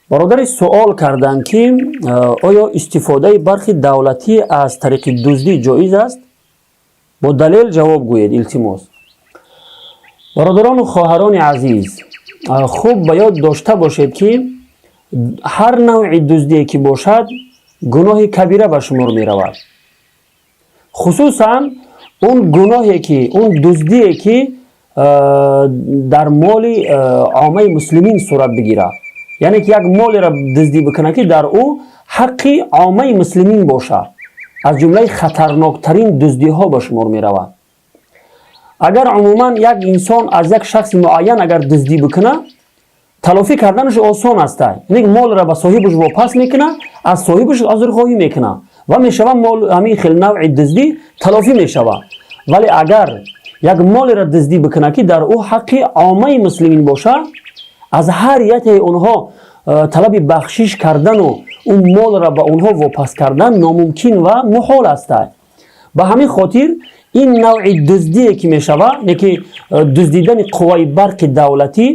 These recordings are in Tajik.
Бародари суол карданд, ки оё истифодаи барқи давлатӣ аз тариқи дуздӣ ҷоиз аст? Бо далел ҷавоб гӯед, илтимос. Бародарону хоҳарони азиз, хуб ба ёд дошта бошед, ки ҳар навъи дуздие ки бошад, гуноҳи кабира ба шумор меравад, хусусан он гуноҳе ки, он дуздие ки дар моли оммаи муслимин сурат бигирад, яъне ки як молеро дуздӣ бикунад, ки дар ӯ ҳаққи оммаи муслимин бошад, аз ҷумлаи хатарноктарин дуздиҳо ба шумор меравад. Агар умуман як инсон аз як шахси муайян агар дуздӣ бикунад, талофӣ карданаш осон аст, яъне молро ба соҳибаш вопас мекунад, аз соҳибаш узрхоҳӣ мекунад ва мешава мол, ҳамин хел навъи дуздӣ талофӣ мешавад. Вале агар як молеро дуздӣ бикунад, ки дар ӯ ҳаққи оммаи муслимин бошад, аз ҳар якеи онҳо талаби бахшиш кардану он молро ба онҳо вопас кардан номумкин ва муҳол аст. Ба ҳамин хотир ин навъи дуздие ки мешавад, не ки дуздидани қувваи барқи давлатӣ,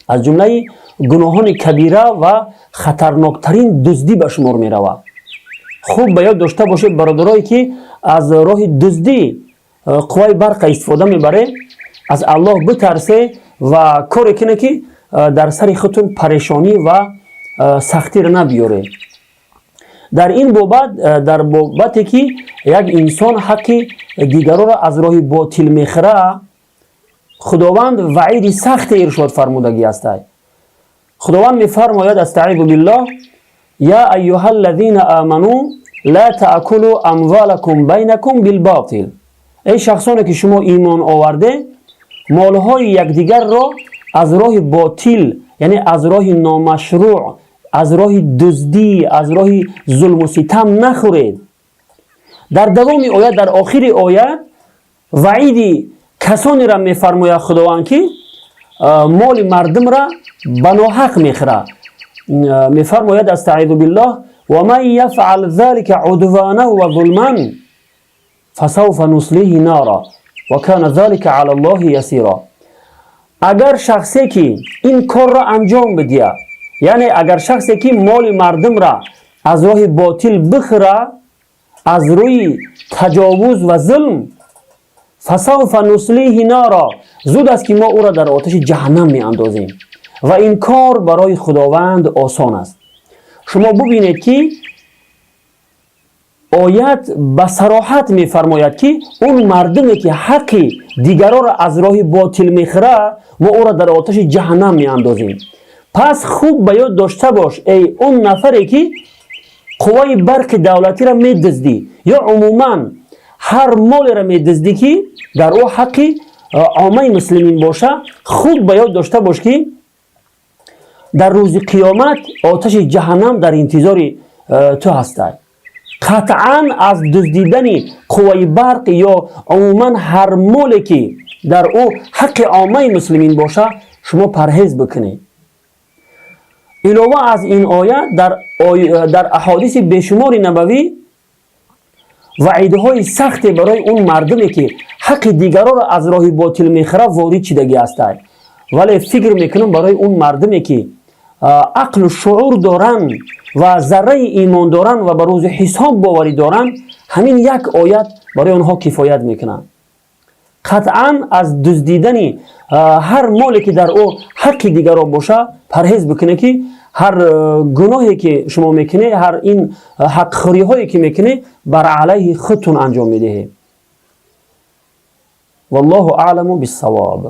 аз ҷумлаи гуноҳони кабира ва хатарноктарин дуздӣ ба шумор меравад. Хуб ба ёд дошта бошед, бародарое ки аз роҳи дуздӣ қувваи барқа истифода мебаред, аз Аллоҳ битарсе ва коре кунед, ки дар сари худтон парешонӣ ва сахтиро набиёред. Дар ин бобат, дар бобате ки як инсон ҳаққи дигароро аз роҳи ботил мехӯра, Худованд ваъиди сахте иршод фармудагӣ ҳастай. Худованд мефармояд: أستعيذ بالله، يا أيها الذين آمنوا لا تأكلوا أموالكم بينكم بالباطل. Эй шахсоне ки шумо имон оварде, молҳои якдигарро аз роҳи ботил, яъне аз роҳи номашрӯъ, аз роҳи дуздӣ, аз роҳи зулму ситам нахӯред. Дар давоми оят, дар охири оят ваъиди касонеро мефармояд Худованд, ки моли мардумра ба ноҳақ мехӯрад. Мефармояд: أستعيذ بالله، ومن يفعل ذلك عدوانا وظلما فسوف نصليه نارا وكان ذلك على الله يسيرا. Агар шахсе ки ин корро анҷом бидиҳад, яъне агар шахсе ки моли мардумра аз роҳи ботил бихӯра, аз рӯи таҷовуз ва зулм، فسوف نصليه نارا، зуд аст, ки мо ӯро дар оташи ҷаҳаннам меандозем ва ин кор барои Худованд осон аст. Шумо бубинед, ки оят ба сароҳат мефармояд, ки он мардуме ки ҳаққи дигароро аз роҳи ботил мехӯра, мо ӯро дар оташи ҷаҳаннам меандозем. Пас хуб ба ёд дошта бош, эй он нафаре ки қувваи барқи давлатиро медуздӣ ё умуман ҳар молеро медуздӣ, ки дар ӯ ҳаққи оммаи муслимин боша, хуб ба ёд дошта бош, ки дар рӯзи қиёмат оташи ҷаҳаннам дар интизори ту ҳастад. Қатъан аз дуздидани қувваи барқ ё умуман ҳар моле ки дар ӯ ҳаққи оммаи муслимин боша, шумо парҳез бикунед. Илова аз ин оят, дар аҳодиси бешумори набавӣ ваъидҳои сахте барои он мардуме ки ҳаққи дигароро аз роҳи ботил мехӯрад, ворид шидагӣ ҳастанд. Вале фикр мекунам, барои он мардуме ки ақлу шуур доранд ва зарраи имон доранд ва ба рӯзи ҳисоб боварӣ доранд, ҳамин як оят барои онҳо кифоят мекунад. Қатъан аз дуздидани ҳар моле ки дар ӯ ҳаққи дигаро боша, парҳез бикунед, ки ҳар гуноҳе ки шумо мекунед, ҳар ин ҳақхӯриҳое ки мекунед, бар алайҳи худтон анҷом медиҳед. والله أعلم بالصواب.